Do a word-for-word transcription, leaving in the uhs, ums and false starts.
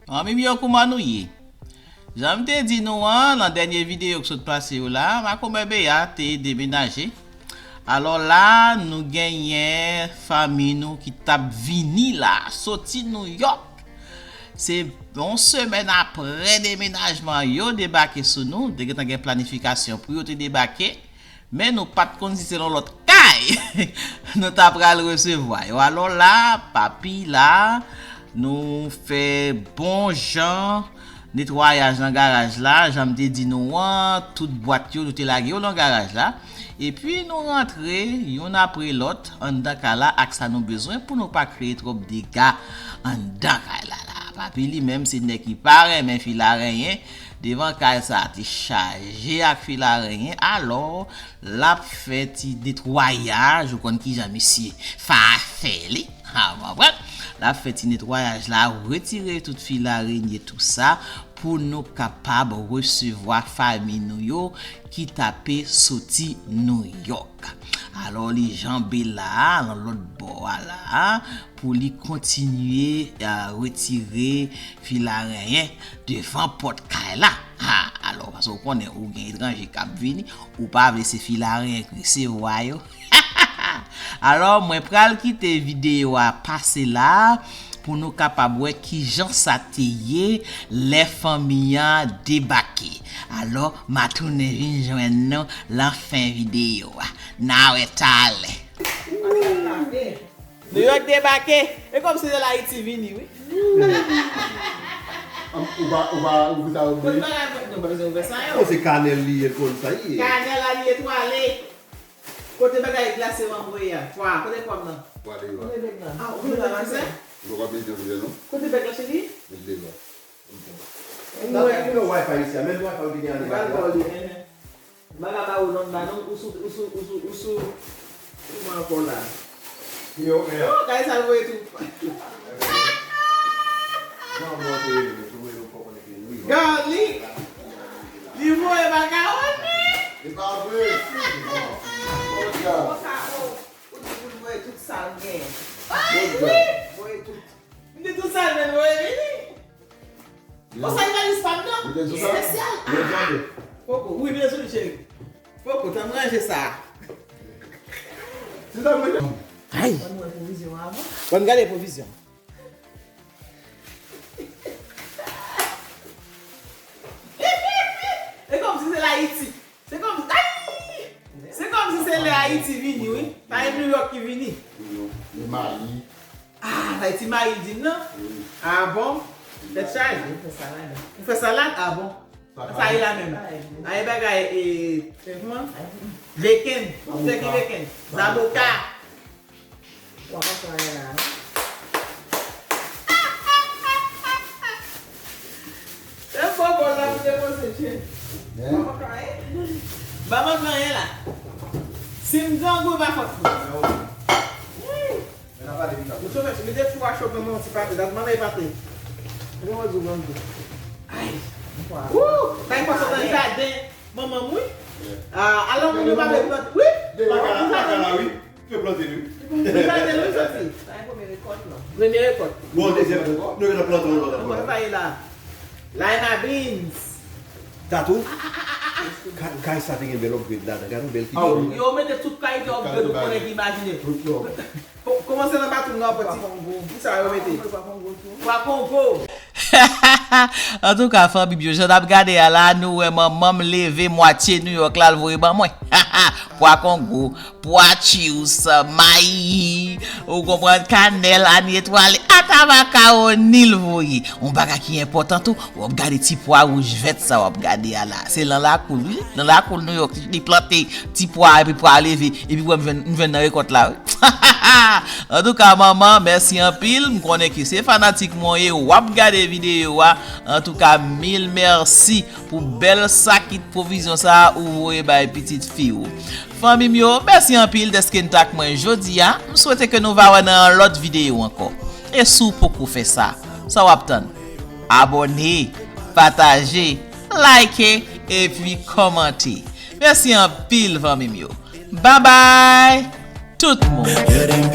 Fanmi m yo, kouman nou ye? Jan m te di nou an, nan dènye videyo k sot pase yo la, Makomè Beya te demenaje. Alò la, nou genyen fanmi nou ki t ap vini la, soti Nouyòk. Se yon semèn apre demenajman, yo debake sou nou. Te gentan gen planifikasyon pou yo te debake. Men nou pa t konn si se nan lòt kay nou ta pral resevwa yo. Alò la, papi la, nou fè bon jan netwayaj nan garaj la, jan m te di nou an, tout bwat yo, nou te lage yo nan garaj la. Epi nou rantre youn apre lòt anndan kay la ak sa nou bezwen pou nou pa kreye twòp dega anndan kay la. La, papi li menm se nèg ki pa renmen filarenyen. Devan kay sa te chaje ak filarenyen. Alò, l ap fè ti netwayaj, ou konn kijan misye fa fè li. Ha, w konprann? L ap fè ti netwayaj la, retire tout filarenyen, tou sa, pou nou kapab resevwa fanmi nou yo ki tape soti Nouyòk. Alò, li janbe la, nan lòt bò a la, pou li kontinye, a, retire filarenyen devan pòt kay la. Ha, alò, paske w konnen, ou gen etranje k ap vini, ou pa vle se filarenyen k resevwa yo. Alò, mwen pral kite videyo a pase la pou nou kapab wè kijan sa te ye lè fanmi an debake. Alò, m a tounen vin jwenn nou lan fen videyo a. N a wè talè. Nouyòk debake. E kòmsi se Ayiti vini, wi. Ou pa, ou pa ouvri sa yo. Kot bagay mwen, nou pa bezwen ouvè sa yo. Bon, se kanèl li ye, l konn sa li ye. Kanèl la li etwale. Kote bagay glase m an voye a? Pwa, kote pwa m nan? Pwa deyò a. Kote bèk nan? Ah, ou vle mete sa? Ou pa mete anvè non. Kote bèk la, cheri? Mete deyò. Mwen. Nan, you know, Wi-Fi isi a, menm Wi-Fi ou te gen an Li pa dwòl, enhen. M pa ka ba ou non la non, ou sou, ou sou, ou sou, ou sou, kouman ankò la? Yo, men. Oh, gade sa l voye tou. Jan mwen te rele, mwen te rele, ou pa konnen ki li. Garlic. Li voye makawoni. E pa vre. Bon, bon, bon, bon, sa, oh, ou di pou l voye tout sa l gen. Ay, wi. Voye tout. M di tout sa l gen voye vini. Bon, sa e valiz pa m nan. Espesyal. Ah. Poko, wi, byen sou li, cheri. Poko, tann ranje sa. Ay. Ann wè pwovizyon an avan. Ann gade pwovizyon. E kòmsi se Ayiti. Se kòm, ay! Se kòmsi se lè Ayiti vini, wi. Pa e Nouyòk ki vini. Mayi. Ah, sa e ti mayi di m nan? Wi. Ah bon? Tèt chaje. Ou fè salad? Ou fè salad? Ah bon? Sa e la menm. Ay, bagay, e, kòman? Bacon. Turkey bacon. Zaboka. Wa pa fè anyen la, non? Se fò bò la, m te panse, cheri. Hein? Wa pa fè anyen? Ba manke anyen la. Si m grangou, e pa fòt mwen. Wi. Mete fwa cho pou mwen, ti pate. Dat manman e pate. Mwen di w grangou. Ay. Wou! Sa e fò sot nan jaden manman m, wi. Ah, alò moun yo pa vle plant. Wi. Nan jaden, wi. Yo plante li. Yo plante li, wi, soti. Sa e premye rekòt, non? Premye rekòt. Bon, dezyèm rekòt. Nou gentan plante yon lòt ankò. Mwen pa ye la. Lima beans. Tatou? Kay sa te gen bèl upgrade ladan. Gade yon bèl ti. Yo mete tout kalite upgrade ou konnen ki imajine. Kòmanse nan baton nan pati. Ki sa yo mete? Pwa Kongo. Antouka, fanmi m yo, jan n ap gade a la, nou wè manman m leve mwatye Nouyòk la, l voye ban mwen. Pwa Kongo, pwa Chews, mayi, ou konprann, kanèl, anyen etwale, ata makawoni l voye. Yon bagay ki enpòtan tou, w ap gade ti pwa wouj vèt sa w ap gade a la. Se nan lakou l, wi. Nan lakou l Nouyòk, li plante ti pwa, epi pwa leve, epi w wè m jwenn, m jwenn nan rekòt la, wi. Antouka, manman, mèsi anpil. M konnen ke se fanatik mwen w ye, w ap gade videyo a. Antouka, mil mèsi pou bèl sakit pwovizyon sa a ou voye bay pitit fi w. Fanmi m yo, mèsi anpil dèske n t ak mwen jodi a. M swete ke nou va wè nan yon lòt videyo ankò. E si w poko fè sa, sa w ap tann? Abòne, pataje, like, epi kòmante. Mèsi anpil, fanmi m yo. Babay, tout moun.